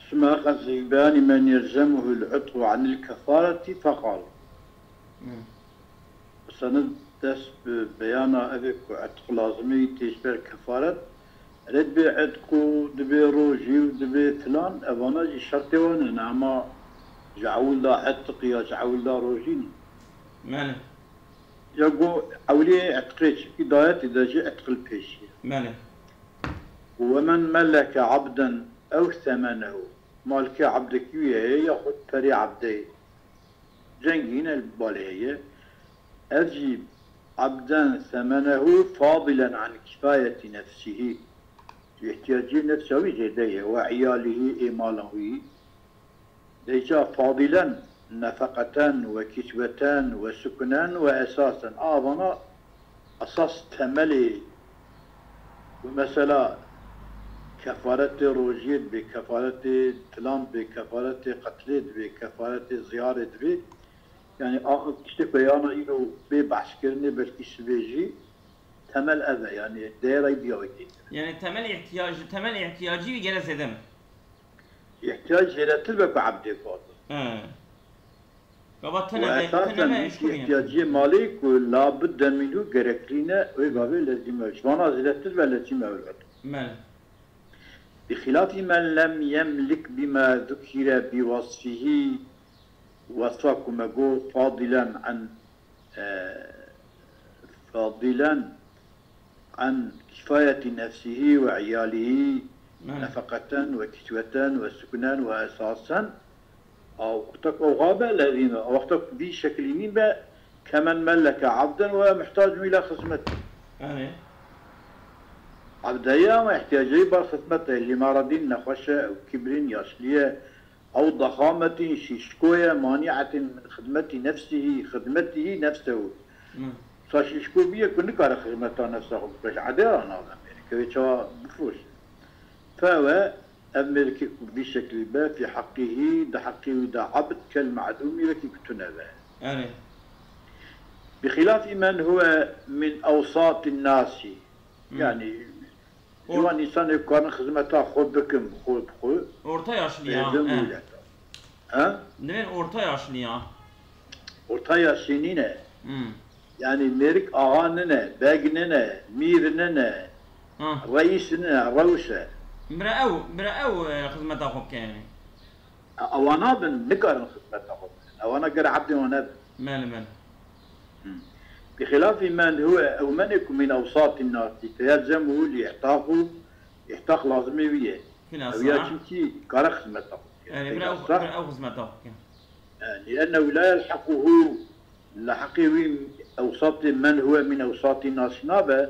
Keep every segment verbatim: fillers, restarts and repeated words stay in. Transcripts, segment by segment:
ثم أخذ في بيان من يلزمه العتق عن الكفارة فقال. Hı. Sanî dest bi beyana evê ku etq lazimî tê ji ber kefaret, erê dibê etq û dibê rojî û dibê filan, evana jî şertê wan in, ama ji ewil da etq ya ji ewil da rojî ne. Mene. Ya got ewilî etqê, çimkî dayetê de jî etq li pêşî ye. Mene. Û wemen melleke abden ew semenehu. Malkê abdekî wî heye yaxud perê abdeyê. Cengî ne li balê heye. Ev jî abden semenehu fadilen an kifayeti nefsihî. Ji ihtiyaciyê nefsa wî zêde ye. Ve iyalihî, ê mala wî. Dêca fadilen nefeqeten ve kisweten ve sukunen ve esasen. Avana esas temelê, bu mesela kefaretê rojiyê dibê, kefaretê filan dibê, kefaretê qetlê dibê, kefaretê ziyarê dibê. Yani a, tiştê ku yana îro bê behskirinê belkî sibê jî temel ev e, yani değer ay bir yawekê. Yani temel ihtiyacı, temel ihtiyacı bir gene zedem. Îhtiyac zêdetir be ku ebdê fazil. He. Gava tune Û be, esasen tune be wî eşkurî ne. Îhtiyaciyê malî ku la budde minhu gereklî ne, wê gavê lezîm e. Ji vana zêdetir be lezîm e wilo. Mel. Bi xilafî men lem yemlik bima zukire bi wasfihî, wasfa ku me got fadilen an e, fadilen an kifayeti nefsihî ve iyalihî Mene. Nefeqeten ve kisweten ve sukunen ve esasen. A wexta ku ew xabe levîn e, a wexta ku vî şekilî nîn be, kemen melleke abden ve muhtac ila xizmet. Mene. Abdeye ama ihtiyacê bar xizmet e, lîmara dîn nexweş e, ew kibrin, yaşlî ye, Ew dexametî şîşko ye, manîetî min xidmetî nefsihî, xidmetihî nefsehu. Hmm. Sa şîşko bûye ku nikare xizmeta nefsa xwe bike, ji edê re nabe mêrik, ew ê çawa bifroşe. Fewe, ev mêrikê ku vî şeklî be, fî heqîhî, di heqê wî de ebd kel me'dûmî wekî ku tune be. Erê. Bi xilafî men huwe min ewsatî nasî. Hmm. Yani, Or- Ciwan însanê karin xizmeta xwe bikin, xwe bi xwe. Orta yaşlı ya, Êzing he. Wî leta. Ha? Divên orta yaşlı ya. Orta yaşlî nîne. Hmm. Yani mêrik axa nine, beg nine, mîr nine, Ha. Reîs nine, rewş e. Bira ew, bira ew, e, xizmeta xwe bike yani. Ewana bin, nikarin xizmeta xwe bikin. Ewana gere ebdê wan nebin. Mele, mele. Bi xilafî men huwe ew menê ku min ewsatî nasî, feyelzemu lî ihtaqu, ihtaq lazimê wî ye. Ew ya çimkî kare xizmeta xwe bike. Yani, bira ew, bira ew xizmeta xwe bike. Lîennehu la yelhequhu, li heqê wî ewsatê men huwe min ewsatî nasî nabe,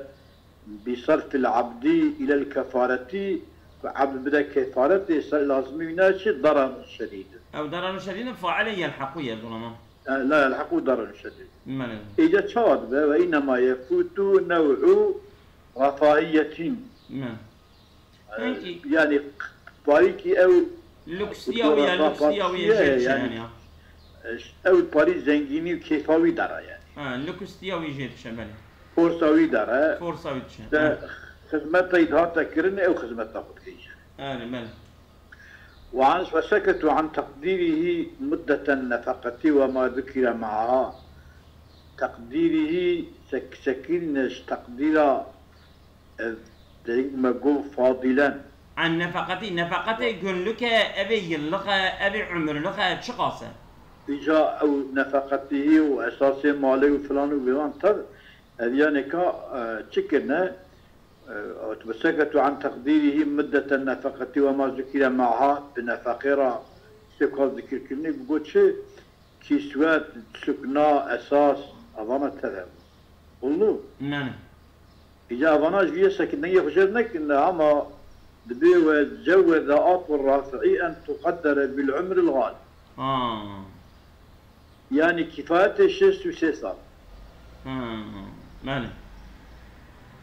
bi sarfil abdî ilel kefaretî, ku abd bide kefaretê ser lazimî wî naçe, dararun şedîd. Ew dararun şedîd in, failê yelhequ ye, zulama. E, la yelhequ dararun şedîd. Mene. Îca çawa dibe? Ve innema yefutu nev'u refahiyetin. Me. E, Peki. Yani parîkî ew Lüks diye ya, lüks diye ya, jê yani, yani ya. Ew parî zengînî û kêfa wî dara yani. Ha, lüks diye wî jê dişe, belê. Forsa wî dara. Forsa wî dişe, de ha. Xizmeta îdhata kirin ew xizmeta xwe dikeyî. Yani, belê. Ve an, ve seketu an teqdîrihî muddeten nefeqetî ve ma zukire me'aha. Teqdîrihî sek-, sekîrine ji teqdîra Ev, deng me got fadilen. An nefeqetî, nefeqetê günlük e, evê yıllık e, evê umurluk e, çiqas e? Îca ew nefeqetî û esasê malê û filan û vêwan tev, ev yanêka, e, çi kirine? E, ve seketu an teqdîrihî muddeten nefeqetî ve ma zukire me'aha, bi nefeqê re tiştê ku hat zikirkirinê, bi got çi? Kîswet, sukna, esas, evana tev hebû. Oldu? Mene. Îca evana ji vî yekê sekî dengê xwe jêr nekin, ama dibê ve cewweze Apo Rafi'î en tuqeddere bil umril galib. Ha. Yani kifayetê şêst û sê sal. Ha. Mene.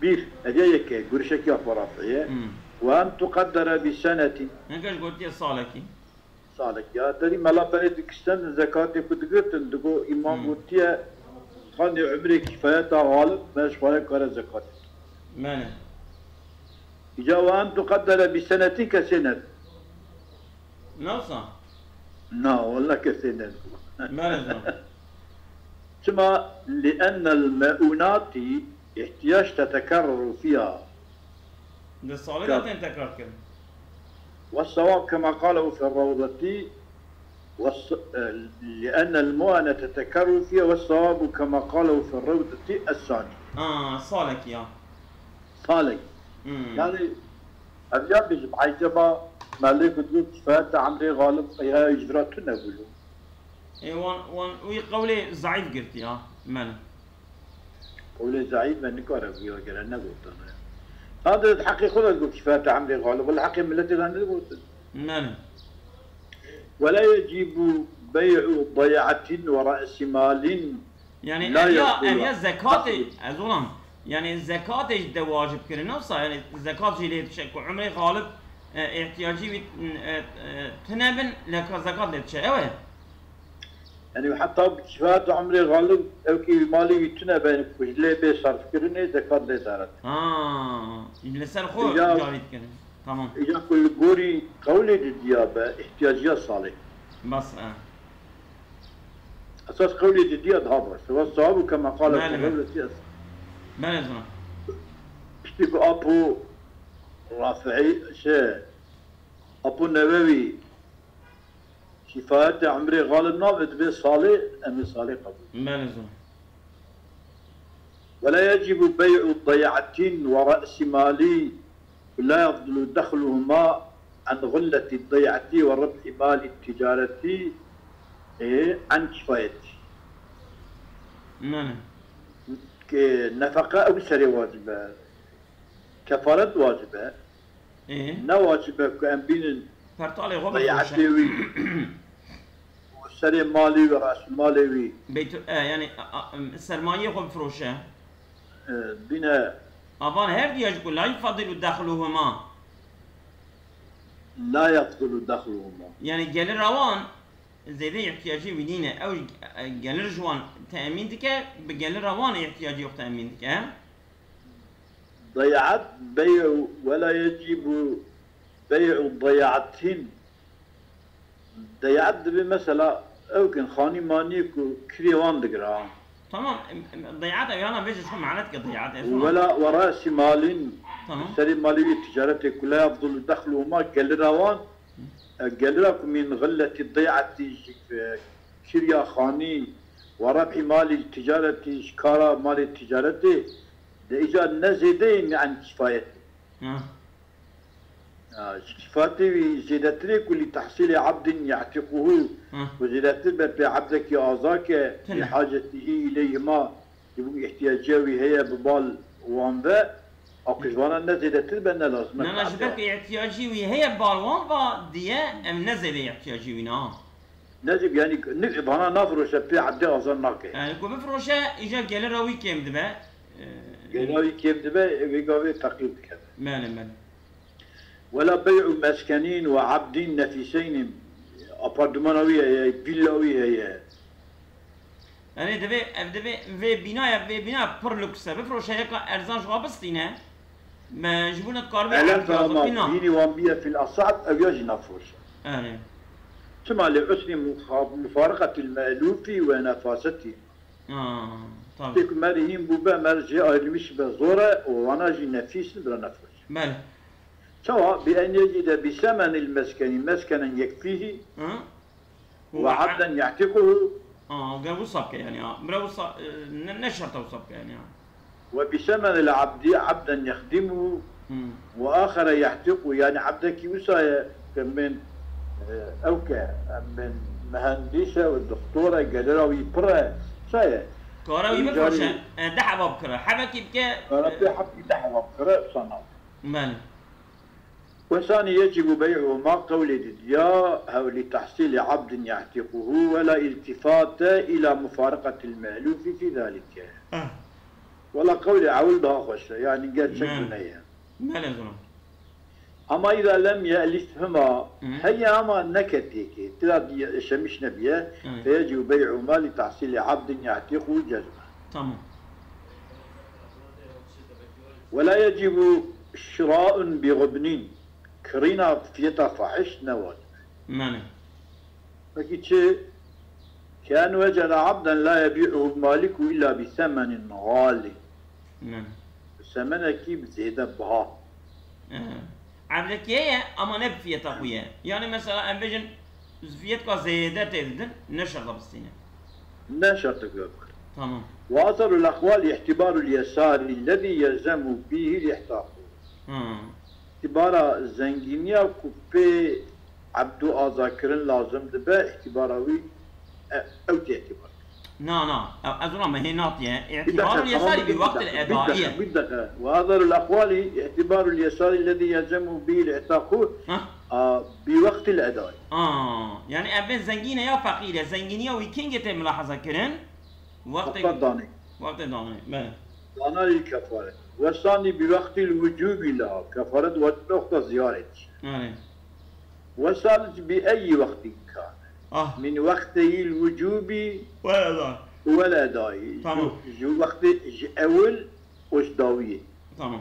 Bir, hediye yeke, gurişek ya Apo Rafi'ye. Hmm. Ve en tuqeddere bi senetin. Hinke ji gotiye salekî. Salek ya. Derî mela berê dikiştin, zekatê ku digirtin, digo îmam Hmm. Gotiye, xanê umrê kifayeta galib, me ji xwe re kare zekatê. Mene. Îca we em tuqeddere bi senetin kesê ne. Nawsa? Na, walla kesê ne. Belê zor. Çima? لأن المؤونات احتياج تتكرر فيها. Di salê de tên tekrar kirin. والصواب كما قاله في الروضة والص... لأن المؤونة تتكرر فيها، والصواب كما قاله في الروضة الثانية. Aa, salekî ya. Salek. Hmm. Yani, ev ya bizim acaba melek got kifayet emrê galib ya ji vira tune bû. E, wan, wan, wî qewlê zeîf girtî ya. Belê. Qewlê zeîf me nikare bûya gere negotana. Sadece heqê xwe de got kifayet emrê galib. Wala heqê milletê de negotin. Belê. ولا يجب بيع ضيعة ورأس مال. Yani La ev ya, yaqula. Ev ya zekatê, ez olam. Yani zekatê ji de wacib kirin, wisa yani zekat jî lê dişe ku umrê xalib, e, ihtiyacî wî, e, e, tune bin, leka zekat lê dişe, ew e? Yani heta bi kifayet umrê galib ew ki malê wî tune be, ku ji lê bê sarf kirinê zekat lê daret. Ha, li ser xwe Ya. Carî dikirin. Tamam. Ya ku li gorî qewlê didiya be, ihtiyaciya salê. Bas, e. Esas qewlê didiya daha baş. Ve sahabu kema qala Belê, belê. qewleti es. Belê zina. Piştî ku Apo Rafi'î, şey, Apo Nevewi kifayetê umrê galib nabe, divê salê, em ê salê qebûl. Belê zina. ولا يجب بيع ضيعة ورأس مال لا يفضل دخلهما عن غلة الضيعة وربح مال التجارة، e, عن كفايته. Belê. Ke nefeqa ew serê wacib e. Kefaret wacib e. Ê, Ne wacib e ku em bînin pertalê xwe dayatê bifroşe. Wî û serê malê wî, rasmalê wî, Beytu, e, yani, a, a, em, sermayê xwe bifroşe. e, bîne. Avan her diya ji ku la yufadilu dexluhuma. La yafdulu dexluhuma. Yani gelira wan zêde ihtiyacê wî nîne. Ew, e, gelir ji wan temin dike, bi gelira wan ihtiyacê xwe temin dike. Dayat bey'u ve la yecibu bey'u dayatin. Dayat dibe mesela ew kin xanî manî ku kirê wan digira. Tamam, em, em, dayat ev yana vêje şu manet ke dayat. Ve la ve rasi malin. Tamam. Serê malî wî ticaretê ku la yafdulu dexluhuma gelira wan, e, gelira ku min gilleti dayati ji, e, kirya xanî ve rebhi malî ticareti ji kara malê ticaretê de îcar ne zêdeyê ne an kifayetê. Ha. Ha, ji kifayetê wî zêdetirê ku li tehsîlê abdin ya'tiquhu, Ha. ku zêdetir be pê abdekî aza ke, Tine. Li hacetihî ileyhima, ji bo ihtiyaciya wî heye bi bal wan ve, a ku ji vana ne zêdetir be ne lazim e. Na, na, ji ber ku ihtiyacî wî heye bal wan va diye, em ne zêde ihtiyacî wî ne ha. Ne zî, yani, ne, vana nafiroşe pê abdê azar nake. Yani ku bifroşe, îcar gelira wî kêm dibe. E, Gelira wî kêm dibe, vê gavê feqîr dikeve. Belê, belê. Wela bey'u meskenin ve abdin nefîseyni, apartmana wî heye, vîlla wî heye. Yani divê, ev divê vê bînaya, vê bîna pir lukse bifroşe, yeka erzan ji xwe bistîne. Me ji bo ne dikaribe Ele erzan fehma bîna. Dînî wan biye fil asah, ew ya jî nafiroşe. Yani. Çima li husnî muxa-, mufaraqetil me'lûfî ve nefasetî. Ha, tabii. Tê ku merî hîn bûbe, mer jê ayrılmış be zor e û wana jî nefîs in, bira nefiroşe. Belê. Çawa? Bi en yecide bi semenil meskeni, meskenen yekfîhî Ha? ve abden ya'tikuhu. Aa, gel wisa bike yani ya. Bira wisa, e, ne, ne şerta wisa bike yani ya. Ve bi semenil abdi abden yexdimuhu Hmm. ve axere ya'tiku, yani abdekî wisa ye, ke min, e, ew ke, min mehendîs e ve doktor e, gelira wî pir e, wisa ye. Kara wî Wî bifroşe, carî- e, deh eva bikire. Hebekî bike. Kara pê hepî deh eva bikire, wisa nabê. Belê. Wesani yecibu bey'uhuma qewlê didiya hew li tahsîlê abdin ya'tiquhu ve la iltifate ila mufaraqatil me'lufi fî zalike. Ah. Wela qewlê ewil daha xweş e, yani gerçek Ne. bûne ye. Belê zina. Ama îza lem ye'lifhuma, Hı. Heye ama neketiyekê, tira diye eşemiş nebiye, Evet. Feyecibu bey'uhuma li tahsîlê abdin ya'tiquhu cezme. Tamam. Ve la yecibu şira'un bi gubnin. Kirîna fiyeta fahiş ne wacib. Mene. Peki çi? Ken vecede abden la yebî'uhu maliku illa bi semenin gali. Mene. Semenekî bi zêde biha. Ee, Evdekî heye ama ne bi fiyeta xwe ye. Yani mesela em bêjin fiyetka zêde tê didin, ne şerta bistîne. Ne şerta göbir. Tamam. Ve azarul ahwali ihtibarul yesari lezî yelzemu bihil ihtaku. Hmm. Îtibara zengîniya ku pê Ebdû azakirin lazim dibe, îtibara wî e, ew tê îtibar. Na na. Ev- Ez ona mehê natiye. İtibarul yesari bi waqtil edaiye. Bir dakika. Ve azarul ahwali ihtibarul yesari lezî yelzemu bihil ihtaku Hah. a, bi waqtil edai. Aa, yani ev zengîne ya feqîre. Zengîniya wî kengê tê milahaza kirin? Waqtê Hatta danê. Waqtê danê. Bele. Dana lil kefaret. Ve sani bi waqtil wucubi la kefaret ve noqta ziyaret. Yani. Ve salis bi eyi waqtin kane. Ah. Min waqteyil wucubi Wala. vel edai. Tamam. Ji, ji waqtê ji ewil û ji dawiyê. Tamam.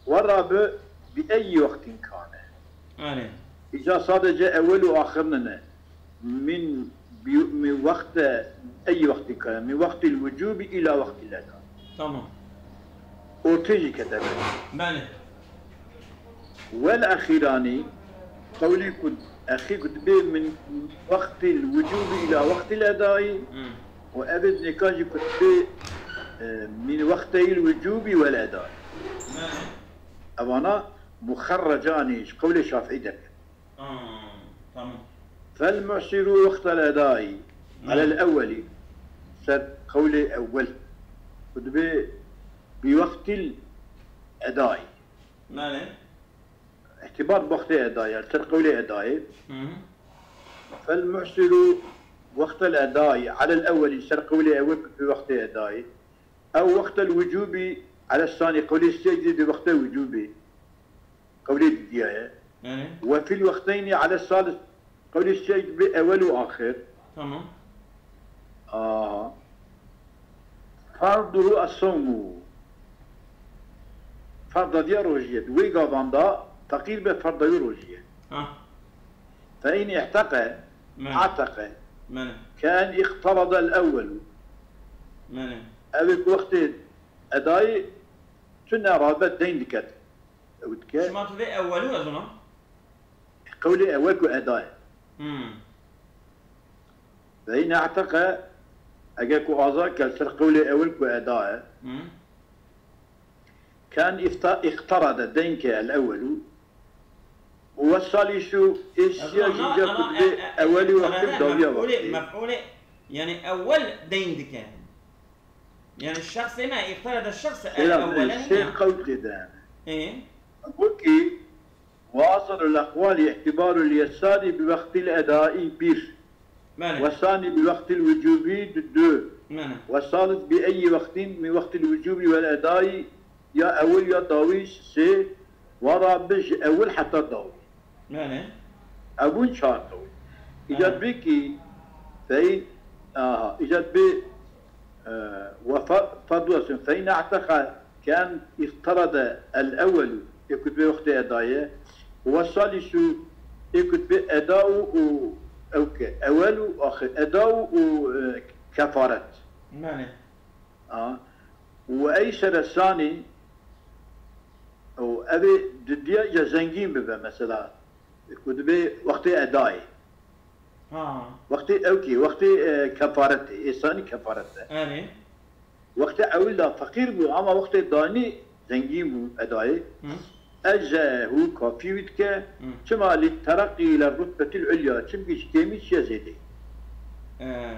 Ve rabi bi eyi waqtin kane. Yani. Îca sadece ewil û axir nine. Min bi, min waqte eyi waqtin kane. Min waqtil wucubi ila waqtil edai. Tamam. Ortê jî ketebe. Bele. Vel exîranî qewlî ku exî ku dibê min waqtil wucubi ila waqtil edai Hmm. û evê dinêka jî ku dibê e, min waqteyil wucubi vel edai. Bele. Evana muxerrecanî ji qewlê Şafîî derket. Aa, tamam. Fel mu'siru waqtel edai alel ewweli ser qewlê ewwel ku dibê bi waqtil edai. Bele. Îtibar bi waqtê edai, yani ser qewlê edai. Hı hı. Fel mu'siru waqtel edai alel ewweli ser qewlê ewwel ku bi waqtê edai. Ew waqtel wucubi alel sani qewlê sê jî bi waqtê wucubi. Qewlê didiyaye. Yani. Ve fil waqteyni alel salis qewlê sê bi ewwel û axir. Tamam. Aha. Farduhu es-sawmu. Farda diya rojî ye. Di wê gavan da feqîr be farda wî rojî ye. Ha. Fe in ihteke, Men. ateke. Men. Ken iqtarada el-ewwelu. Men. Ew ê ku wextê edayê tune rabe deyn diket. Ew dike. Şima tu vê ewwelu ez ona? Qewlê ewwel ku eda ye. Hmm. Ve in e'teke, eger ku azad ke ser qewlê ewil ku eda ye. Hmm. Ken ifta, iqtarade, denk e el ewwelu. Û ve salisu, ê siya jî ca ku dibê ewwelî wextî û dawiya wextî. Mef'ulê, yani ewwel deyn dike. Yani şexsê me, iqtarade şexs e, Êra ewwelen sê ne? Qewl tê de. Ê? Wekî, وأصل الأقوال اعتبار اليسار بوقت الأداء bir. Belê. والثاني بوقت الوجوب deux. Belê. والثالث بأي وقت من وقت الوجوب والأداء ya ewil ya dawî sê. والرابع ji ewil heta dawî. Belê. Ebûn çar qewl. Îcat bê kî fey, aha, îcat bê, e, we fe-, fedwesin. Feyne e'teqa ken îqterade el ewwelu, ê ku dibê wextê edaye, we salisu, ê ku dibê edau û ew ke, ewwelu axir, edau û, e, kefaret. Belê. A, û eysere sanî, û evê didiya ya zengîn bibe mesela, ku dibê wextê edayê. Ha. Wextê ew kî, wextê, e, kefaretê, ê sanî kefaret e. Erê. Wextê ewil da feqîr bû, ama wextê danî zengîn bû, edayê. Hı. Eczehu kafî wî dike, Hı. çima li tereqî ile rutbetil ulya, çimkî ji kêmî çiye zêdê. Ee,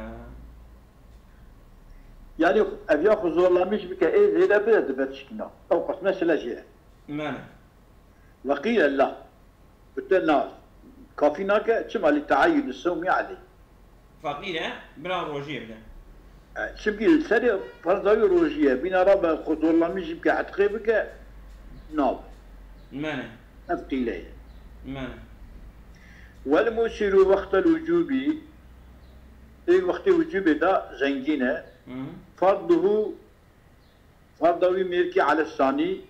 Yani ev ya xwe zorlamiş bike, ê zêde bide dibe tişkîna. Ew qas mesele jê ye. Belê. Ve qîle la. Gotine na, kafî nake, çima li teayyun sewmî aleyh. Feqîr e, bira rojiyê bide. E, çimkî li serê ferda wî rojî ye, bîna rabe xwe zorlamiş jî bike, etqê bike, nabe. Belê. Ev qîle ye. Belê. Wel musiru wextel wucûbî, ê wextê wucûbê da zengîn e. Hı. Farduhu, farda wî mêrkî ale sanî,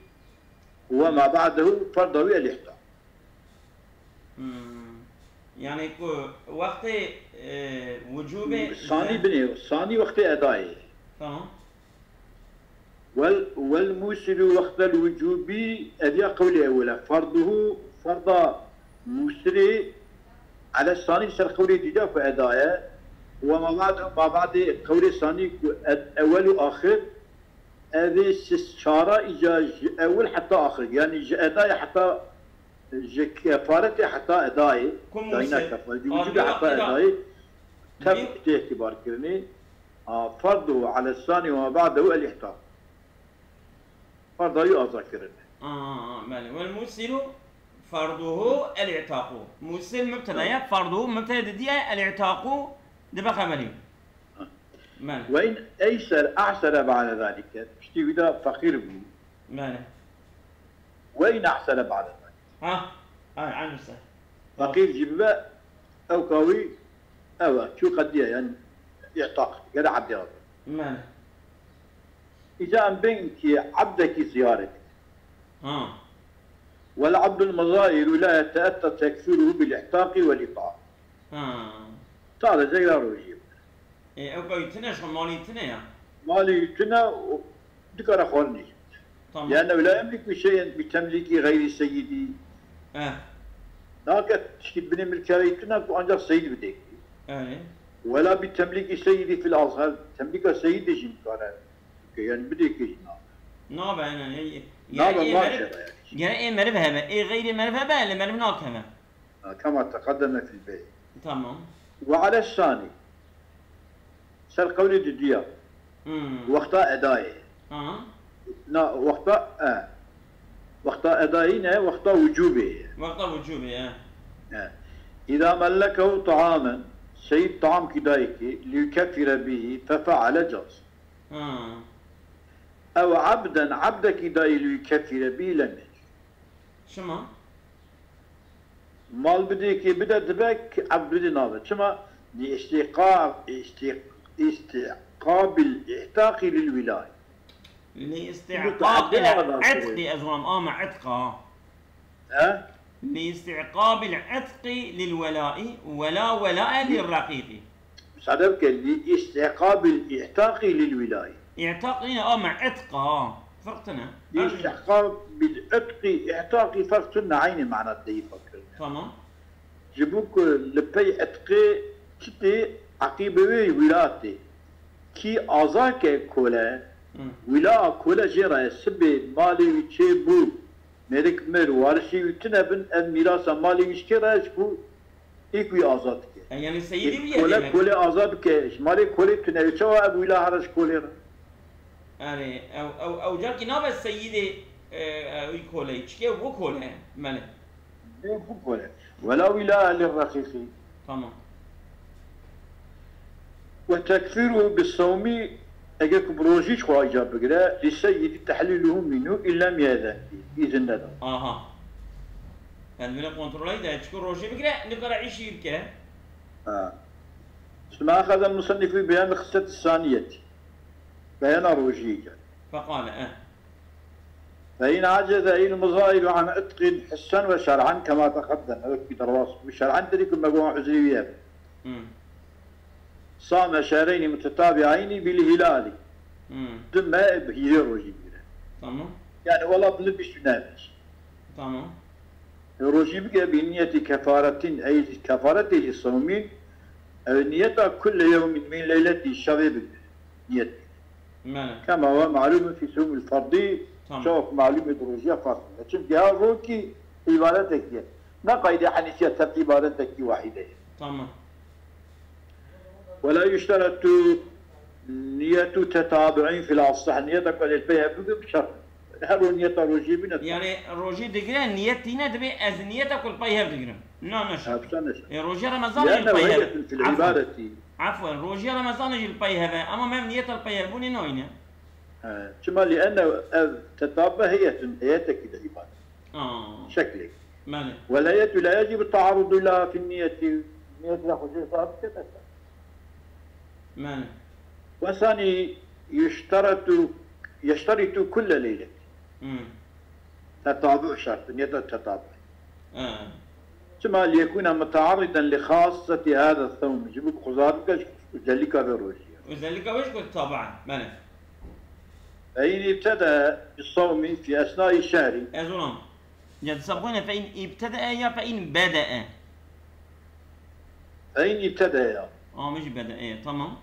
we ma ba'dehu, farda wî el ihta. Hmm. Yani ku wextê, e, wicûbê Sanî binê, sanî wextê edayê. Tamam. Wel, wel musilu wextel wicûbî, ev ya qewlê ewil e. Ferduhu, ferda musirê, ele sanî ser qewlê dîda ku eda ye. Ve ma ba'd, ma ba'dê qewlê sanî ku ed, ewel û axir, ev ê sis çara îca ji ewil heta axir. Yani ji edayê heta, ji kefaretê heta edayê. Ku Dayna musir, kefaret, ji wicûbê heta edayê. Tev tê îtibar kirinê. A, ferduhu ele sanî ve ma ba'dehu el-ihtaq. Ferda wî aza kirine. Aa, belê. Wel musilu ferduhu el-i'taqu. Musil mubteda ye, ferduhu mubteda didiye, el-i'taqu dibe xeberî. Belê. Ve in eyser, a'sere ba'de zalike. Piştî wî de feqîr bû. Belê. Ve in a'sere ba'de zalike. Ha, ay, aynı şey. Feqîr jî bibe, ewka wî, ew e, çû qediye, yani, i'taq, gere ebdê abe. Belê. Îca em bên ki ebdekî ziyare bike. Ha. Wel abdul muzairu la yeteetta tekfiruhu bil ihtaqi vel it'am. Ha. Sadece ya rojî. E, ew kayî tine, şu malî tine ya. Malî tine û dikare xwarinê jî bide. Tamam. Yani la yemliku şey'en bi temlîkî xeyrî seyyidî. Eh. Nake tişkî binê milkerê tine ku ancak seyîd bidê. Evet. Wela bi temlîkî seyyidî fil azhar, temlîka seyîdê jî nikare. Ke yani bidê ke jî nabe. Nabe, yani, yani, Nabe yani, maşallah yani. Gere ê meriv hebe, ê xeyrê meriv hebe, lê meriv nakeve. Ha, kema teqeddeme fil bey. Tamam. Ve ale sanî. Ser qewlê didiya. Hmm. Wexta edayê. Ha. Na, wexta, e. Wexta edayî ne, wexta wicûbê ye. Wexta wicûbê ye. E. Îza mellekehu ta'amen, seyîd ta'amkî dayî kî, liyukeffire bihî, fefeale caz. Ha. Ew ebden, ebdekî dayî liyukeffire bihî lem yecûz. Çima? Mal bidê kê bide dibe, kê ebd bidê nabe. Çima? Li îstîqa-, îstî-, îstîqabil îhtaqî lil wîlayî. Li îstîqabil îhtaqî ez wan ama îtqa. He? Li îstîqabil îhtaqî lil welaî, wela welae lil reqîqî. Sade bike, li îstîqabil îhtaqî lil wîlayî. Îhtaq nîne, ama îtqa. Ferq tune. Li îstîqabil îtqî, îhtaqî ferq tune, eynî mana tê îfa kirine. Tamam. Ji bo ku li pey îtqê çi tê, eqîbê wê wîla tê. Kî aza ke kole, Hı. wîla a kole jê re ye, sibê malê wî çêbû, mêrik mir, warişê wî tune bin, ev mîrasa malê wî ji kê re ye, ji bo Ê ku wî azad dike. E, yani seyîdê wî ye Kole, demek. Kolê azad bike. Ji malê kolê tune. Çawa ev wîla here ji kolê re? Yani ew, ew, ew carkî nabe seyîdê, e, e, wî koleyî. Çike ew bu kole. Mele. Ê bu kole. Wela wîla li reqîqî. Tamam. Ve tekfiru bi sewmi, eger ku bi rojî ji xwe îcab bigire, li seyyidî tehlîluhu mînû îllem yezen. Îzin neda. Aha. Yani bile kontrolü de çünkü rojî bigire, ne kadar iş yirke. Ha. Suma axaza musannifî beyan xislet saniyet. Beyana rojî îcab. Feqale, eh. Fe in aceze il muzairu an itqin hissen ve şer'an kema teqeddem. Evet, bir dervas. Bu şer'an dedi ki, megoan uzri viye. Hmm. Same şehreynî mutetabîaynî bil hîlalî. Hmm. Di me bi hîrê rojî bigire. Tamam. Yani wala bi li bîst û neh. Tamam. Rojî bike bi niyetî kefaretin, ey kefaretê jî sewmîn, ew niyeta kulle yewmîn min leyletî şevê bigire. Niyet bike. Mele. Kema ve malûmûn fî sewmîl ferdî, Tamam. Çawa ku malûm e di rojiya farz bike. Çimkî her rokî îbadetekî ye. Ne qaydê henîfiya tev îbadetekî wahîde ye. Tamam. Wela yuşteretu niyetu tetabu'in fil asah. Niyeta ku ez ê li pey hev bigrim şert. Her ro niyeta rojiyê bîne. Yani rojî digire niyet tîne dibê ez niyeta ku li pey hev digirim. Na ne şert. Ha, ne şert. E, rojiya Remezanê jî li pey hev. Li'ennehu heyetun fil ibadeti. Afwen, rojiya Remezanê jî li pey hev e. Ama me ev niyeta li pey hev bûnê nayne. He. Çima li'ennehu ev tetabu heyetun, heyetekî de îbadet. Aa. Şeklê. Mane. Wela yetu la yecibu taarudu laha fin niyeti. Niyet la xwe jê zaf dike mesela. Mane. Ve sani yuşteretu, yeşteritu kulle leylet. Hmm. Tetabu şart, niyeta tetabu. Ha. Çima liyekûne mutaarriden li xasseti hada sewm. Ji bo ku xuzar bike ji özellikka vê rojî. Özellikka vê ji ku tabi'e. Belê. Fe in îbtede bi sewmî fî esnayî şehrî. Ez ona. Ya disa bixwîne fe in îbtede ya fe in bede'e. Fe in îbtede ya. Aa, min jî bede'e ye. Tamam.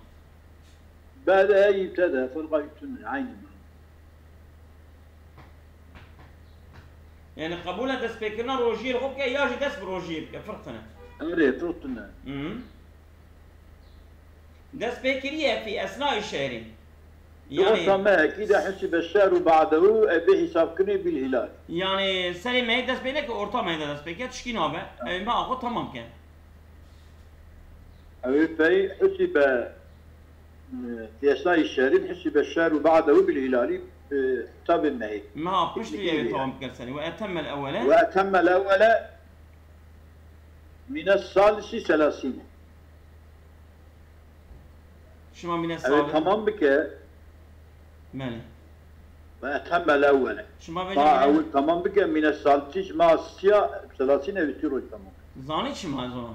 Bede'e îbtede. Ferqa tune. Aynı mana. Yani qebûl e destpêkirina rojiyê li xwe bike ya jî dest bi rojiyê bike. Ferq tune. Erê, ferq tune. Hı. Dest pê kiriye fî esnayî şehrî. Di Yani orta mehekî de hisibe şehru ba'dehu, e, bê hesabkirinê bil hilal. Yani serê mehê dest pê neke, orta mehê de dest pê ke, tişkî nabe. Ew meha xwe tamam ke. Ew ê pey hisibe, e, fî esnayî şehrî hisibe şehru ba'dehu bil hilali, e, hesabê mehê. Meha pişt vê ew ê tamam bike serê. Ve etemmel ewwele. Ve etemmel ewwele mine salisi selasîne. Şima mîne Ew ê sal. Tamam bike. Belê. Ve etemmel ewwele. Şima vêca Ma mîne ewil tamam bike, mîne saltî ji ma siya selasîn ev tî roj tamam. Zanî çima ez ona?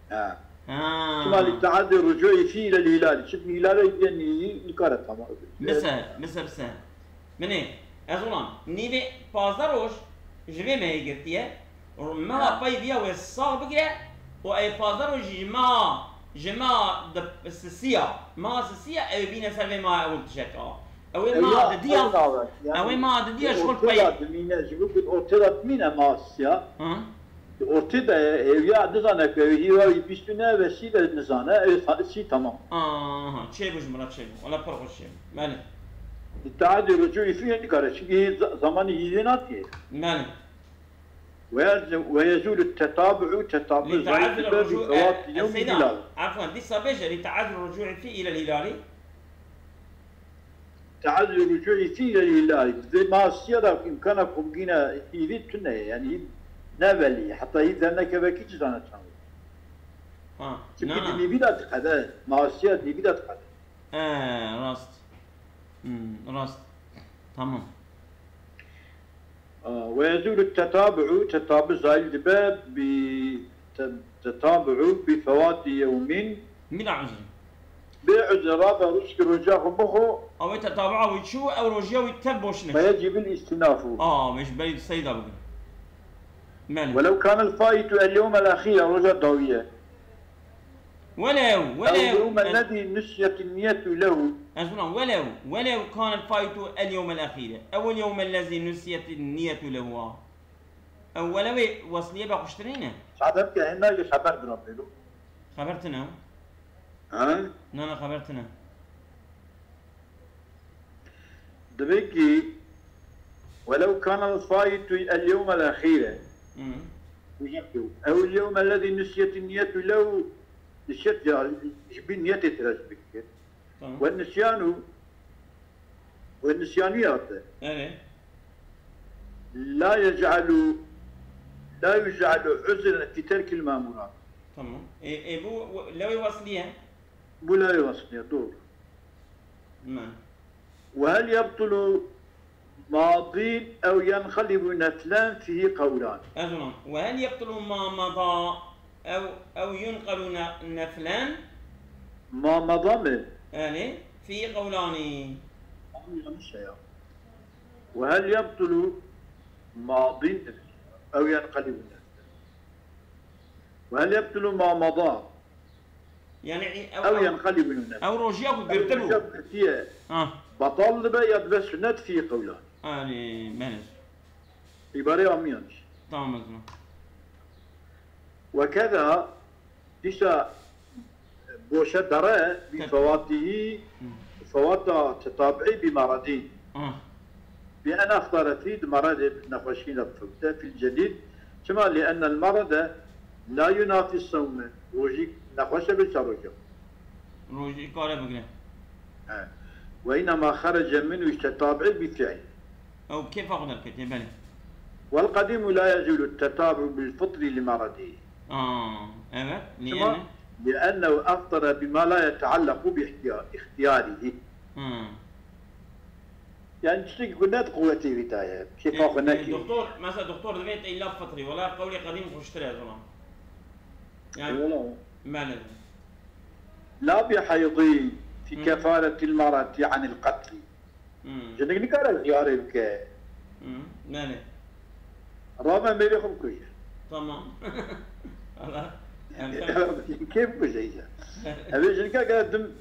Ha. Ha. Şima li teaddi rucûî fî ile hilal. Çi hilale yenî nikare tamam. Bise, bise, bise. Minê, ez ona, nîvê pazdeh roj ji vê mehê girtiye. Meha Ha. pey viya wê sax bigire û ew pazdeh roj jî ji meha, ji meha di sisiya, meha sisiya ew bîne ser vê meha ewil tişek a. Ew ê Ew meha ya, didiya, ew nabe. Yani, ew ê meha didiya ji xwe ortê pey. Da dimîne, ji bo ku ortê da dimîne meha sisiya. Hı. Ortê de ew ya nizane ku ew hîra wî bîst û neh ve sî de nizane, ew sa-, sî tamam. Aha, çêbû ji min re çêbû. Wela pir xweş çêbû. Belê. Li teadî rucûî fî nikare, çünkü hî za-, zamanî hîrê natiye. Belê. Ve yez-, ve yezûlu tetabû, tetabû Li zayîf teadî dibe bi rucû-, fewatî e, yewmî Seyda, hilal. Afwan, dîsa bêje li teadî rucûî fî îlel hilali. Teadî rucûî fî îlel hilal. Vê masiya da îmkana ku bigîne hîrî tune ye. Yani hî ne velî. Heta hî dernekeve kî cizane çawa. Ha, Çünkü na, na. Di nîvî de diqede. Masiya di nîvî de diqede. E, rast. Hmm, rast. Tamam. Aa, ve yezûlu tetabû, tetabû zayîl dibe bi te-, tetabû bi fewatî yewmin. Bila uzrin. Bê uzr rabe rojkî roja xwe bixwe. Ew ê tetabûa wî çû, ew rojiya wî tev boş Ve neke. Yecibul îstînafû. Aa, vê ji berî seyda bigin. Belê. Welew kanel faitu el yewmel exîre, roja dawî ye. Welew, welew, Ew yewme el- lezî nusiyet niyetu lehu. Ez buna, welew, welew kanel faitu el yewmel exîre. Ew el yewme lezî nusiyet niyetu lehu. Ew welewê wesliyê be xuştirîne. Sadem ke hena ye xeber bira bêlo. Xeber tine. Ha? Na, na, xeber tine. Divê ki, "Welew kanel faitu el yewmel exîre." Hı. Ew el yewme lezî nusiyet niyetu lehu, nusiyet ya, ji bin niyetê tira ji bikir. Tamam. Ve nisyanu, ve nisyanu ya te. Evet. La yec'alu, la yec'alu uzren fi terkil mamurat. Tamam. E, e, bu, bu, lewê wasliye. Bu lewê wasliye, doğru. Tamam. Ve hel yebtulu madin ew yenqalibu neflen fihi kavlan. Ez ona. Ve hel yebtulu ma mada ew, ew yunqalu ne-, neflen. Ma mada mı? Yani, fihi kavlani. Yanlış şey ya. Ve hel yebtulu madin ew yenqalibu neflen. Ve hel yebtulu ma mada. Yani, ew, Ew ew, yenqalibu neflen. Ew rojiya ku girtibû. Ew rojiya ku girtiye. Ha. Batal dibe ya dibe sünnet fî qewlan. Yani, belê. Îbarê amiyan. Tamam, ez buna. Ve keza dîsa boşe dare bi Te- fewatihi, Hı. Fewata tetabî bi maradî. Ah. Bi en axtara fî di maradê nexweşî de bifewte, fil cedîd. Çima? Li ennel marade la yunafî sewme. Rojî nexweş e bi çar roja. Rojî kare bigire. He. Ve inema xerece minhu tetabî bi fi'l. Ew kêfa xwe derketiye, belê. Vel qedîmu la yezûlu tetabî bil fitri li maradî. Aa, evet. Çima? Li ennehu aftara bima la yeteallaku bi ihtiya-, ihtiyarihi. Hmm. Yani tiştekî ku ne di quwetê wî de ye. Kêfa xwe nekê. Doktor, mesela doktor divê te îlla fitrî. Wela qewlê qedîm xweştir e ez ona. Yani, Eyvallah. Mele. La bi haydî fi kefaretil marati anil qatli. Hmm. Jinik nikare ziyarê bike. Hmm. Mele. Rave mêrê xwe bikuje. Tamam. Allah. Kê bikuje îca. Evê jinike gere dim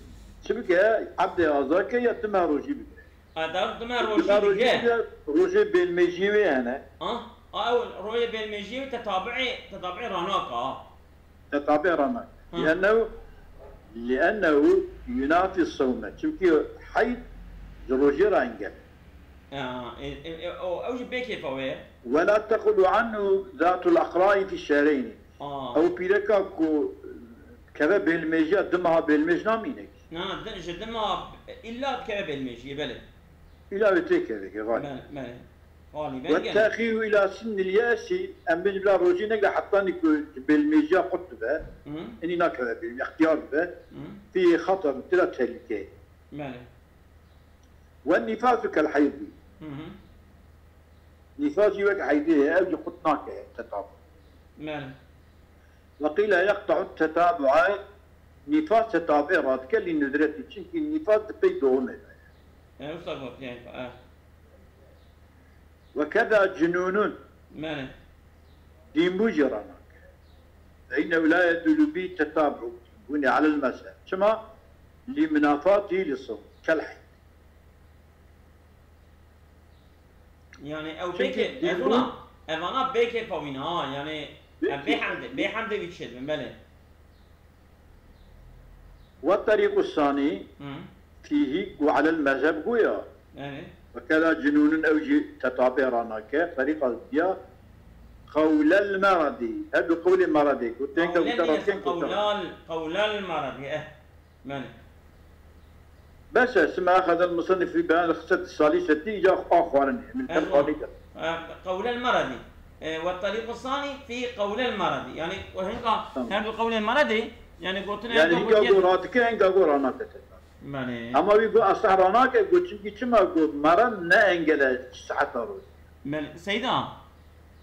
çi bike? Ebdê aza ke ya dime rojî bike. Ata dime rojî bike. Rojê bêlmêjiyê wê hene. Ah, ah, ew rojê bêlmêjiyê wê tetabi'ê, tetabi'ê ranaka. Tetabi'ê ranaka. Ha. Li'ennehu, li'ennehu yunafi sawme. Çimkî heyd ji rojê re engel. Ya, e, e, e, o, ew jî bê kêfa wê ye. Ve la tequlu anhu zatul aqra'i fi şehreyni. Aa. Ew pîreka ku keve bêlmêjiya dima bêlmêj namîne ki. Na, na, di- ji dima illa dikeve bêlmêjiyê, belê. Îla wê têkeve, heval. Belê, belê. Halî Ve belge. Texiru ila sinnil yesi, em bêjin bila rojî negre hetanî ku ji bêlmêjiya qut dibe, Hı? Enî nakeve bêlmêj, extiyar dibe, Hı? Fî xeter, tira tehlike. Belê. Ve nifasu kel heydî. Hı hı. Nifas jî wek heydê ye, ew jî qut nake, tetab. Belê. Ve qîle yeqta'u tetabu'a, nifas tetabê radike lî nudretî. Çimkî nifas di pey doğumê de ye. E, wisa gotiye, e. Ve keda cunûnun. Belê. Dînbû jî ranake. Fe innehu la yedullu bi tetabu. Hûnê alel mezheb. Çima? Lî munafatî li sawm. Kel heyd. Yani ew Çimkî bêkê, ez dînbû ona, evana bêkê pawîn ha, yani em Bêkê bê hemdê, bê hemdê wî çêdibin, belê. Ve tariqu sani Hı. Fîhî ku alel mezheb goya. Yani. Ve keda cunûnun ew jî tetabê ranake, tariqa diya qewlel meradî. Her du qewlê meradî. Ku tenka Qewlel gote diye, rastên gote. Qewlal, qewlal meradî, eh. Belê. Bes e, sima axedel musannif fî beyan xislet salisetî, îca a xwarinê. Min Ezo. Qewlel meradî. E, ve tariqu sani fî qewlel meradî. Yani, o hinka Tamam. Her du qewlê meradî, yani gotine Yani hinka go radike, hinka go ranake. Belê. Ama wî go esah ranake, go çimkî çima go meran ne engele seheta roj. Belê. Seyda,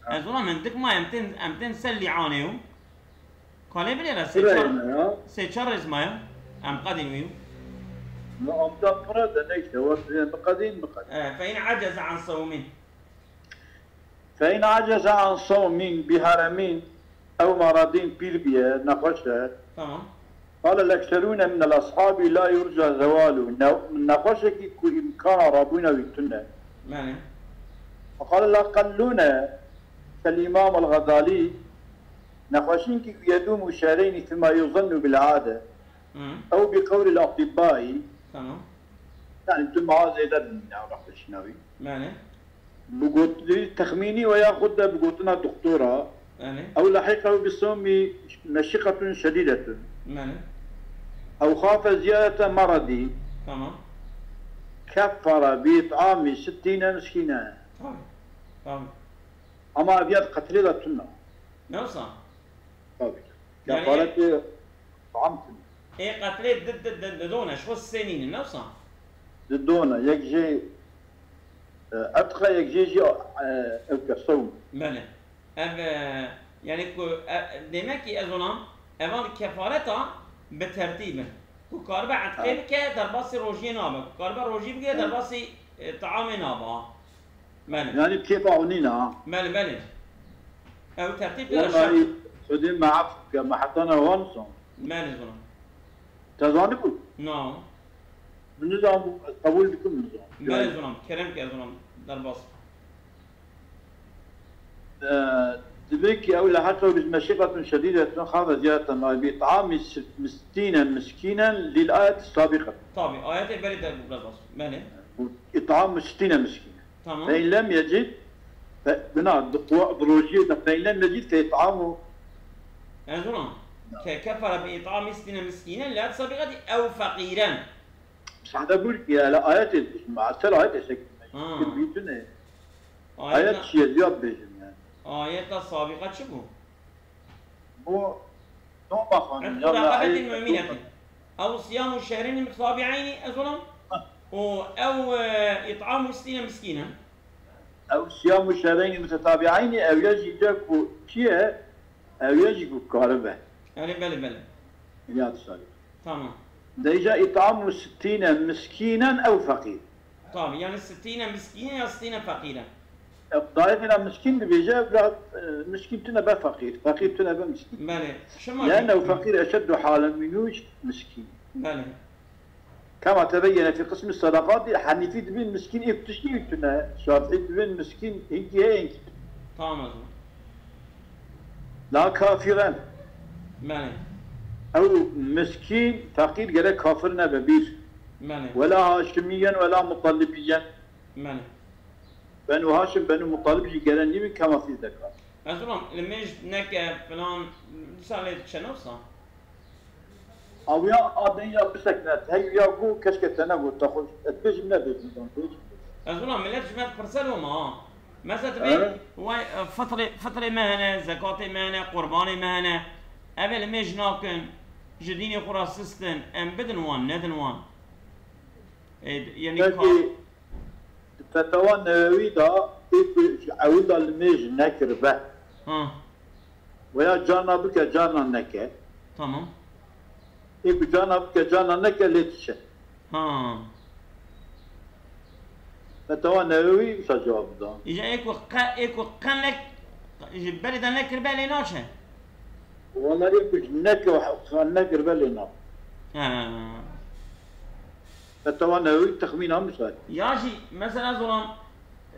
Ha. Ez ona min dik ma em tên, em tên ser lîanê û Kalê binêre sê çar, sê çar rêz maye. Em qedîn wî. Ma amda pira de neyse, wek em biqedîn, biqedîn. E, fe in aceze an sawmin. Fe in aceze an sawmin bi heremin, ew maradîn pîr biye, nexweş e. Tamam. Qale lekserûne minel ashabî la yurca zewalu. Ne-, nexweşekî ku îmkana rabûna wî tune. Belê. Qale la qellûne kel Îmam el Xezalî. Nexweşînkî ku yedûmu şehreynî fîma yuzannu bil ade. Hı. Ew bi qewlil atibbayî. Tamam. Yani tu meha zêde dimîne ew nexweşîna wî. Belê. Bi got-, texmînî we ya xwe de bi gotina doktora. Belê. Ew lehiqehu bi sewmî meşiqetun şedîdetun. Belê. Ew xafe ziyadete meredî. Tamam. Keffere bi it'amî sittîne miskîne. Tabii. Tabii. Ama ev ya di qetlê de tune. Ne wisa? Tabii. Yani Kefaretê tam tune. Ê qetlê di, di, di, di done, ji xwe sê nînin, ne wisa? Di done, yek jê, e, etqa, yek jê jî, e, ew ke sewm. Belê. Ev, e, yani ku, e, demek ki ez ona, evan kefareta bi tertîb in. Ku karibe etqê Ha. bike, derbasî rojiyê nabe. Ku karibe rojî bike, Ha. derbasî, e, taamê nabe. Belê. Yani kêfa ew nîne ha. Belê, belê. Ew tertîb de Wellahî şart. Xwedê me ef bike, me heta niha wan zon. Belê, zonam. Te zanibû? Na. Min nizanibû, ez qebûl dikim, nizan. Belê, zonam. Kerem ke, zonam. Derbas. Ee, Divê ki ew leheqe bi meşîqetun şedîdetun xafe ziyadeten ay bi it'amî s-, mistînen miskînen lil ayet sabiqe. Tabii, ayetê berê de derbas. Belê. İt'am sitîne miskîne. Tamam. Fe in lem yecid, fe, bina, di qu-, di rojiyê de fe in lem yecid fe it'amu. Ez ona. Ke kefere bi it'ami sitîne miskînen, lê sabiqetî ew feqîren. Sade bûr ki, hele ayetê dibêjim, ma ser ayetê şekil me. Ha. Bîtine. Ayet çi ye, ya bêjim yani. Ayeta sabiqa çi bû? Bu, no, bak, hani, Etku ya, raqabetin ya, mu'minetin. Ew siyamu şehreyni mutatabi'eyni, ez ona. û ew, e, ît'am û sitîne miskîn e. Ew siyam û şehreynî mutetabîeynî, ew ya jî ca ku çi ye, ew ya jî ku karibe. Erê, belê, belê. Ya dişarî. Tamam. Deyca ît'am û sitîne miskînen ew feqîr. Tamam, yani sitîne miskîne ya sitîne feqîr e. Dayê xêna miskîn dibêje, evla, e, miskîn tune be feqîr, feqîr tune be miskîn. Belê. Şima jî. Lene ew feqîr eşeddu halen minûş miskîn. Belê. Kema tebeyyene fî qismî sedaqatî, Henîfî dibên miskîn ê tiştî tune, Şafîî dibên miskîn hinkî heye hinkî tune. Tamam o zaman. La kafiren. Belê. Ew miskîn, feqîr gere kafir nebe bîr. Belê. Wela haşimiyen wela mutalibîyen. Belê. Benû Haşim, Benû Mutalib jî gere nîvî kema fî zekat. Ez ulam, li mêj neke filan, dîsa lê diçe ne wisa? Awiya a deyya bisekne, hey ya ku keşke te negot, te xwe ez bêjim nebêjim, dan bêjim. Ez ulam, millet ji me dipirse loma ha. Mesela dibê, he? Vay, e, fitrê, fitrê me hene, zekatê me hene, qurbanê me hene. Ev ê li mêj nakin, ji dînê xwe re sist in, em bidin wan, nedin wan. E, yani Peki, ka- Di Fetewa Newewî de ê ku ji ewil de li mêj nekiribe. Ha. Veya carna bike, carna neke. Tamam. Ê ku carna bike, carna neke lê diçe. Ha. Fetewa Newewî wisa cewab da. Îja ê ku qe, ê ku qe nek, ji berê de nekiribe lê naçe. Wala ê ku ji neke, qe nekiribe lê nabe. Ha. Fetewa Newewî texmîna min şayî. Ya jî mesela zolan,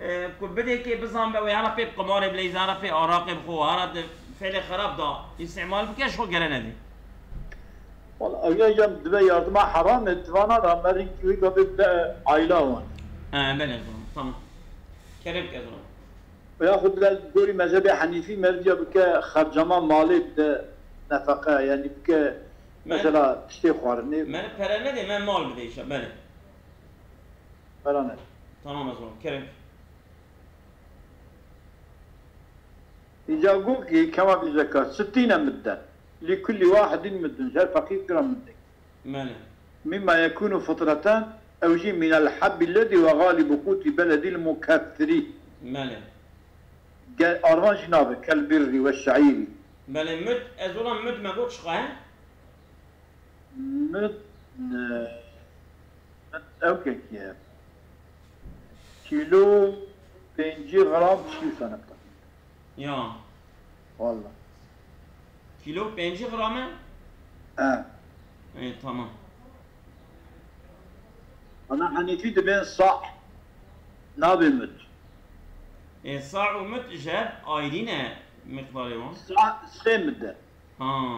e, ku bidêkê bizanbe wê hera pê bi qimarê bileyze, hera pê araqê bixwe, hera di fêlê xerab da îstîmal bike, ji xwe gere nedê. Wala ew ya jî em dibe yardima heram e, di vana da me rînkî wî gavê bide aîla wan. He, belê zolan, tamam. Kerem ke zolan. Veya xwe bide gorî mezhebê Henîfî merdiya bike xercama malê bide nefeqe, yanî bike Mesela tiştê xwarinê. Me pere nedê, me mal bide îşa, belê. Pera ne. Tamam o zaman, kerem. Îca got ki kema bi zekat, sittîne mudden. Li kulli wahidin muddun, her feqîr kira muddek. Belê. Mimma yekunu fitreten, ew jî minel habbi lezî ve galibu quti beledil mukethiri. Belê. Gel arvan jî nabe, kel birri ve şeîri. Belê, mud, ez olan mud me got çiqa ye? Mid, e, mid ew kekî ye. Kîlo pêncî gram çî sanata. Ya. Walla. Kîlo pêncî gram e? E. E, tamam. Ana Henîfî dibên sa, nabê mid. E, sa û mid ji hev ayrî ne miqdarê wan? Sa sê mid e. Ha.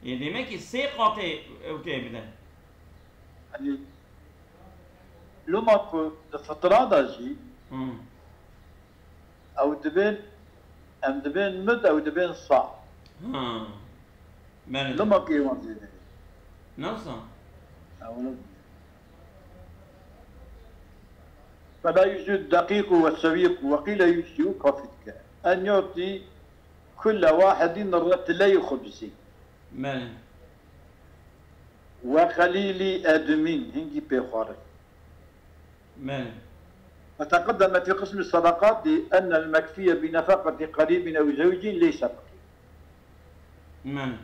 Ê, demek ki sê qatê ew tê bide. Yanî, loma ku di fitra de jî, hmm, ew dibên, em dibên mid, ew dibên sa. Ha. Belê. Loma ku êwan zêde. Nasıl? Ew ne. Fela yüzü dakiku ve seviku ve qîle yüzü kafî dike. En yotî kulle wahidîn retileyî xubzî. Belê. Ve qelîlî edimîn, hingî pêxwarin. Belê. Ve teqeddeme fî qismî sedaqatî ennel mekfiye bi nefeqetî qerîbîn ew zewcîn leyse feqîr. Belê.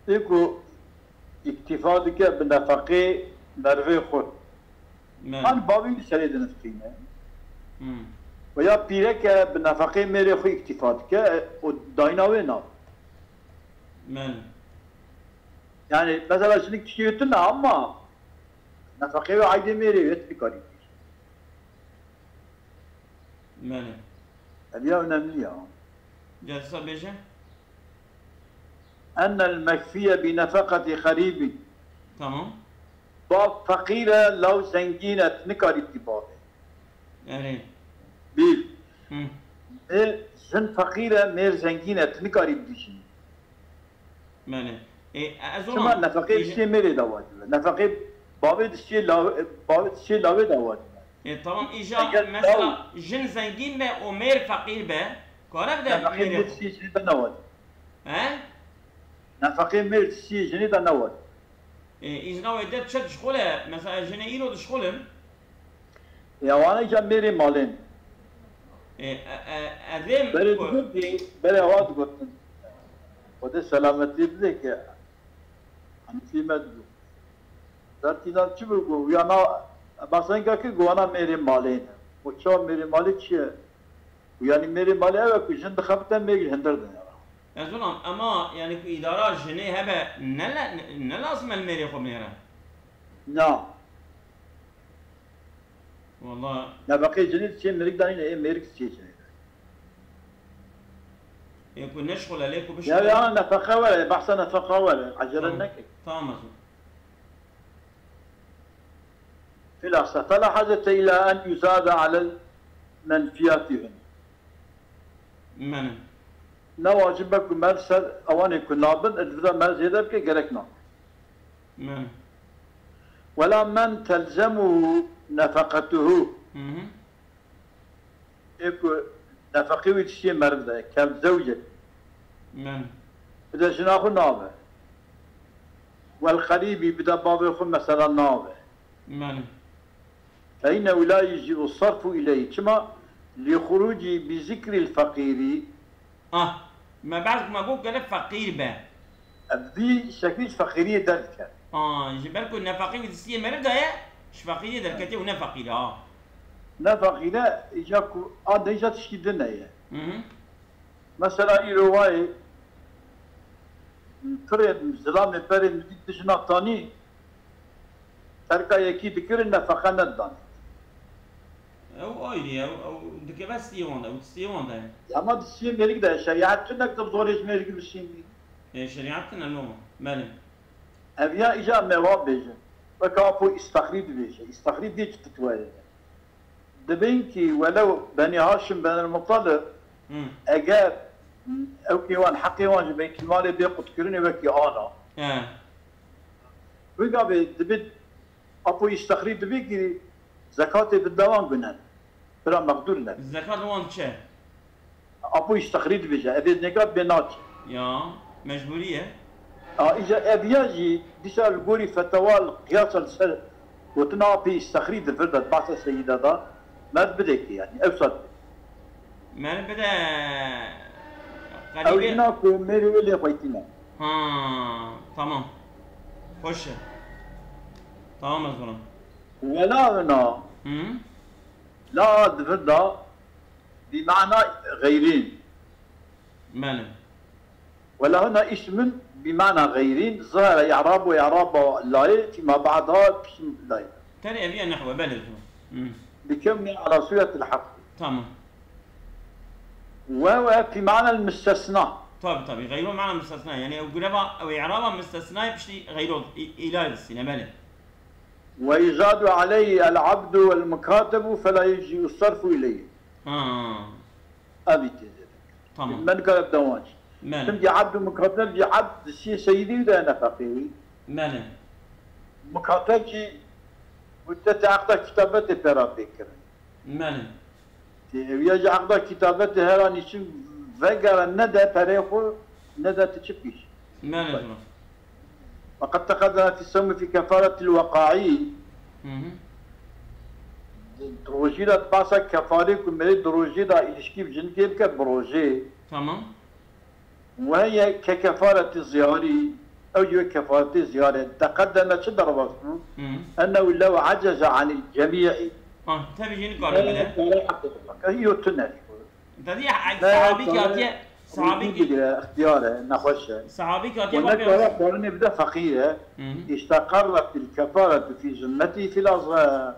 Ê ku îktîfa dike bi nefeqê merivê xwe. Belê. An bavî li serê dinifqîne. Hmm. Ve ya pîreke bi nefeqê mêrê xwe îktîfa dike, e, û dayna wê nabe. Belê. Yani, mesela şimdi kişi yutun ama nefeqê ve aydê mêrê yet bir garip. Belê. Ev ya önemli ya. Gel sa bêje. Ennel mekfiye bi nefekati xerîbî. Tamam. Bav feqîr e, law zengîn e, tu nikarî bidî bavê. Erê. Bîr. Hı. Mêr, jin feqîr e, mêr zengîn e, tu nikarî bidî jinê. Belê. Ê, ez Çima ona nefeqê îja- dişê mêrê de wacibe. Nefeqê bavê dişê law-, bavê dişê lawê de wacibe. Ê, tamam, îja Eger mesela law- jin zengîn be û mêr feqîr be, kare bide Nefeqê mêrê mêr xwe. Dişê jinê de ne wacibe. He? Nefeqê mêr dişê jinê de ne wacibe. E, îzna wê de çi dişxule? Mesela jinê îro dişxulin. Ya wana îca mêrê malên. E, e, e, evê Berê ku- digotî, berê awa digotin. Xwedê selametiyê bide ke. Hanî me digot. Dertînan çi bû ku ya na basenka kir ku wana mêrê malê ne. Û çawa mêrê malê çi ye? Û yanî mêrê malê ew e ku jin dixebite mêr ji hindir dine. Ez ona, ema yani ku îdara jinê hebe ne, ne, ne lazim el mêrê xwe binêre. Na. Wala Nefeqê jinê diçê mêrik danîne, ê mêrik diçê jinê. Ê ku neşxule lê ku Ya bişxule. ya nefeqa were, behsa nefeqa were. Acele Tamam. Neke. Tamam ez ona. Filasa, fela hacete ila en yuzade alel menfiyatihim. Mene. Ne wacib e ku me li ser ewanê ku nabin, li vir de me zêde bike, gerek nake. Mene. Wela men telzemuhu nefeqetuhu. Hı hı. Ê ku nefeqê wî dişiyê meriv de, kel zewcek. Mene. Bide jina xwe nabe. Wel qerîbî bide bavê xwe mesela nabe. Mene. Fe innehu la yecî'u sarfu ileyhi. Çima? Li xurûcî bi zikril feqîrî. Ah, me behs me got gele feqîr be. Ev vî şeklî ji feqîriyê derdike. Ah, ji ber ku nefeqî wî distiyê meriv daye, ji feqîriyê derketiye û ne feqîr e, ha. Ne feqîre, îca ku a de îca tiştî din heye. Hı hı. Mesela îro wayê pirê zilamê berê min dît dijina tanî, terka yekî dikirin nefeqe nedidanê. Ew ayrî ye, ew, ew dikeve stiyê wan de, ew stiyê wan de ye. Ya ma di stiyê mêrik de ye, şerîet tune ku zorê ji mêrik bişînî. Ê, şerîet tune loma. Belê. Ev ya îca me wa bêjin. Weke apo îstexrî dibêje. Îstexrî dê çi fitweyê de. Dibên kî welew Benî Haşim Benil Mutalib Hı. eger ew kê wan heqê wan ji Beytulmalê bê qutkirinê wekî ana. He. Wê gavê dibê apo îstexrî dibê kî zekatê bi dewan gunen. Bira mexdûr ne. Zekat wan çi? Apo îstexrî dibêje. Evê nêka bê naçe. Ya, mecbûrî ye. A, îca ev ya jî dîsa li gorî fetawa li qiyasa li ser gotina apê îstexrî di vir de, di behsa seyîda da, me bidekî yanî, ew sat. Meriv bide Ew qerîbê. jina ku mêrê wê lê xweytîne. Ha, tamam. Xweş e. Tamam ez ona. Wela wina, Hı? la di vir de, bi mana xeyrîn. Belê. Wela huna ismin bi mana xeyrîn, zahara i'rabu i'raba layê, fîma ba'daha ism layê. Tenê ev ye nehwe, belê. Hı. Bi kewni ala suretil hasr. Tamam. Ve ve fi ma'nel müstesna. Tabi tabi. Gayro mana müstesna. Yani ev gureba, ev i'raba müstesnayê piştî gayro i-, îlayê distîne, belê. Ve yuzadu aleyhi el abdu vel mukatebu fela yecî'u sarfu ileyhi. Ha. Ev îtî zêde. Tamam. Me nikare dewan. Belê. Çimkî abdu mukateb jî abd di siyê seyidî de nefeqê wî. Belê. Mukateb jî müddetê eqda kitabetê pê re pê kirin. Belê. Tê ew ya ji eqda kitabetê hera nîçin vegere nede perê xwe, nede tu çi pîş. Belê zora. Ve qed teqedeme fî sewmi fî kefaretil weqaî. Hı hı. Rojî re dibasa kefarê ku merê di rojê de îlişkî bi jinikê bike bi rojê. Tamam. Ve ye ke kefareti ziyarî, ew jî wek kefareti ziyarê. Teqedeme çi derbas bû? Hı. Ennehu lew eceze anil cemî'i. Ha, tabi jî nikare bile. Hiyo tune. Dedi ya, sahabi ki hatiye, sahabi ki, İhtiyar e, nexweş e. Sahabi ki hatiye Ve bak ne kadar barınê bide feqîr e. Hı hı. İsteqarret il kefaretu fi zimmeti fil azhar.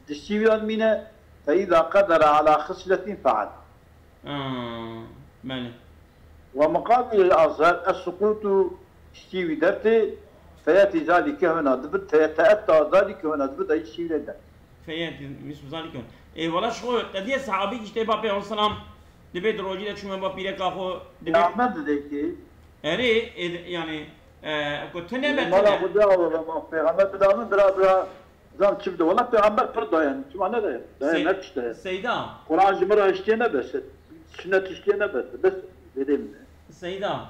Diştiyan mine fe iza qedere ala xisletin feal. Ha, belê. Ve muqabil el azhar es sukutu diştî wî dertê feyetî zalike huna dibit, feyete etta zalike huna dibit, ay diştî wî der. Feyet, misal zalike. E, wala şu, qediye sahabi ki işte Peygamber selam, dibê di rojî de çûme ba pîreka xwe, dibê. Peygamber dide ki, Erê, e, yani, e, ku tune be Mala tune. Xuda ola ma peygamber bida min bira bira zan çi bide. Wala peygamber pir dayan. Çima ne dayan? Dayan Sey-, her tişte. Seyda, Kur'an ji min re hiştiye ne bes. Sünnet hiştiye ne bes. Bes zêdê min. Seyda.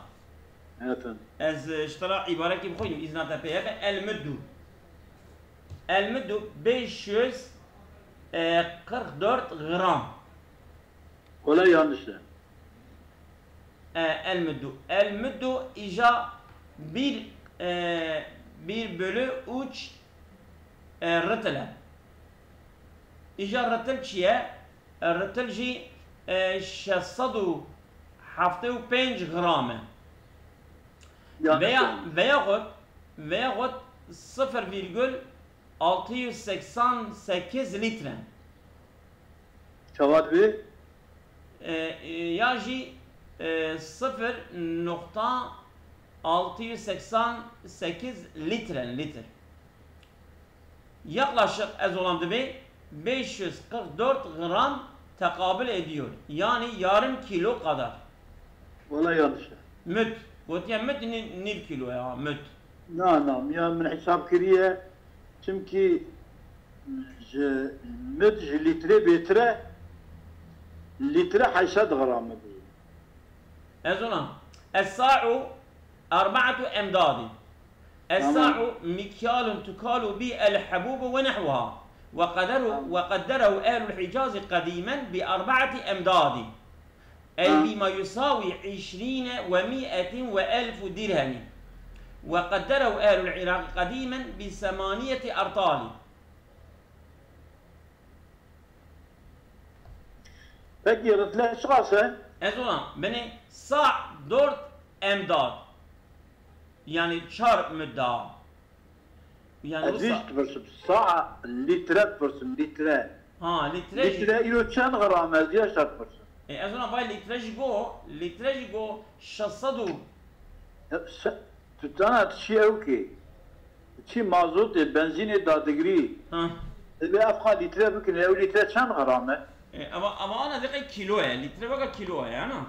Evet efendim. Ez e, ji te re îbarekî bixwînim, îzna te pê hebe. El müddu. El müddu beş yüz kırk dört gram. Wala yanlış e. E, el müddu. El müddu îja bir, e, bir bölü üç, e, ritil e. Îja ritil çi ye? E, ritil jî, e, şeş sed û heftê û pênc gram e. Yanlış Veya, oldu. Veyahut, veyahut sıfır virgül altı yüz seksen sekiz litre. Cevap bir. E, e, ya jî, e, sıfır nokta altı yüz seksen sekiz litre, litre. Yaklaşık ez olan dibe beş yüz kırk dört gram tekabül ediyor. Yani yarım kilo kadar. Wala yanlış e. Müt. Gotiye müt ni-, nîv kilo ya, müt. Na, na, ya min hesap kiriye. Çimkî ji müt ji litre bêtir e. Litre heşt sed gram e. Ez ona. Es-sa'u erbaatu emdadi. Es-sa'u mikyalun tukalu bi el-habubu ve nehvuha. Ve qadaru-, ve qaddarahu ehlul Hicazi qadimen bi erbaati emdadi. Ey bima yusawi işrine ve mi'etin ve elfu dirhemi. Ve qaddarahu ehlul Iraqi qadimen bi semaniyeti artali. Peki, ritle çiqas e? Ez ona, beni sa dört emdad. Yani çar müdda. Yani Ez bu sa- hiç dipirsim. Sa litre dipirsim, litre. Ha, litre jî. Litre îro çend gram e? Ez ya şart dipirsim. E, ez ona vay litre jî go, litre jî go şeş sed û. Ya, se-, tu zana tu çi ew kê? Çi mazotê, benzînê dadigirî. Ha. Divê ev xwe litre bikin, ew litre çend gram e? E, ama, ama ana deqe kilo ye, litre vaka kilo ye, ana.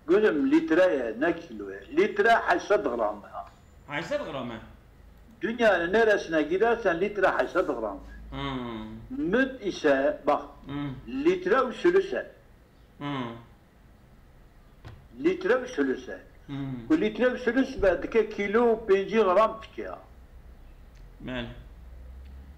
Gülüm, litre ye, ne kilo ye. Litre heşt sed gram e. Heşt sed gram e. Dünyanın neresine gidersen litre heşt sed gram e. Hmm. Müt ise, bak, Hmm. litre û sülüs e. Hmm. Litre û sülüs e. Hmm. Ku litre û sülüs be, dike kilo û pêncî gram tike ya. Belê.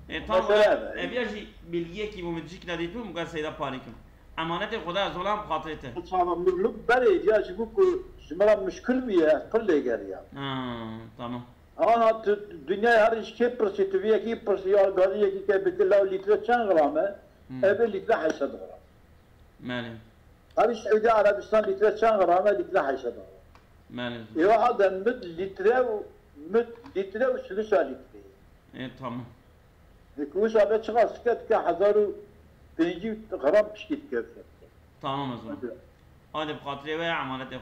E, tamam. Mesela be. Ev ya jî bilgiyekî bû, min cîk nedît bû, min got seyda parî kim. Emanetê Xweda ez olam bi xatirê te. Çawa min, min berê ya ji bo ku ji min re muşkil bûye, ez pir lêgeriya. Ha, tamam. Ana tu dinyayê her ji kê pirsî, tu vê yekî pirsî, ya gadî yekî ke bêtir, law litre çend gram e? Hmm. Ev ê litre heşt sed gram. Belê. Her ji Seûdî Erebistan litre çend gram e? Litre heşt sed gram. Belê. Ê, wiha de mid litre û, mid litre û sulusa litre. E, tamam. Ê, ku wisa be çiqas dike, dike hezar û pêncî gram piştî dike. Tamam o zaman. Hadi. Hadi bi xatirê we, emanetê Xwedê.